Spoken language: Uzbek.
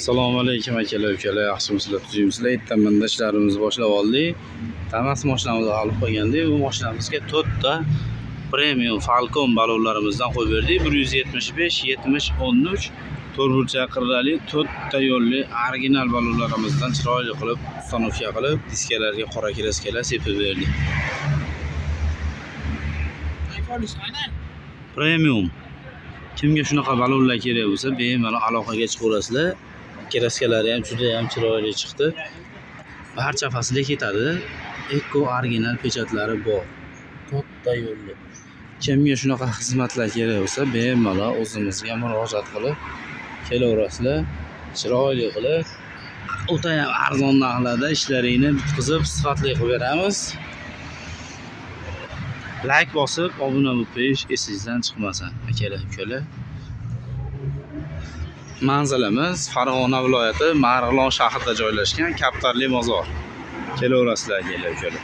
Assalomu alaykum akalar, ukalar, yaxshimisizlar, tuzukmisizlar? Ertaman ishlarimizni boshlab oldik. Damas mashinamizni olib qo'ygandik. Bu mashinamizga to'rtta premium Falcon ballonlarimizdan qo'yib berdik. 175 70 13 to'rtburchak qirrali to'rtta yo'lli original ballonlarimizdan chiroyli qilib установка qilib, diskalarga qora краска lar sepib berdik. Premium. Kimga shunaqa ballonlar kerak bo'lsa, bemalol aloqaga chiqaverasizlar. Краска lari ham juda ham chiroyli chiqdi. Barcha faslga ketadi. Eko original pechatlari bor. To'rtta yo'lli. Kimga shunaqa xizmatlar kerak bo'lsa, bemalol o'zimizga murojaat qilib kelaverasizlar. Chiroyli qilib, o'ta ham arzon narxlarda ishlaringni bitkazib, sifatli qilib beramiz. Like bosib, obuna bo'lib qo'yish esingizdan chiqmasin, akalar, ukalar. Manzilimiz Farg'ona viloyati Marg'ilon shahrida joylashgan Kaptarli bozor. Kelaverasizlar, akalar, ukalar.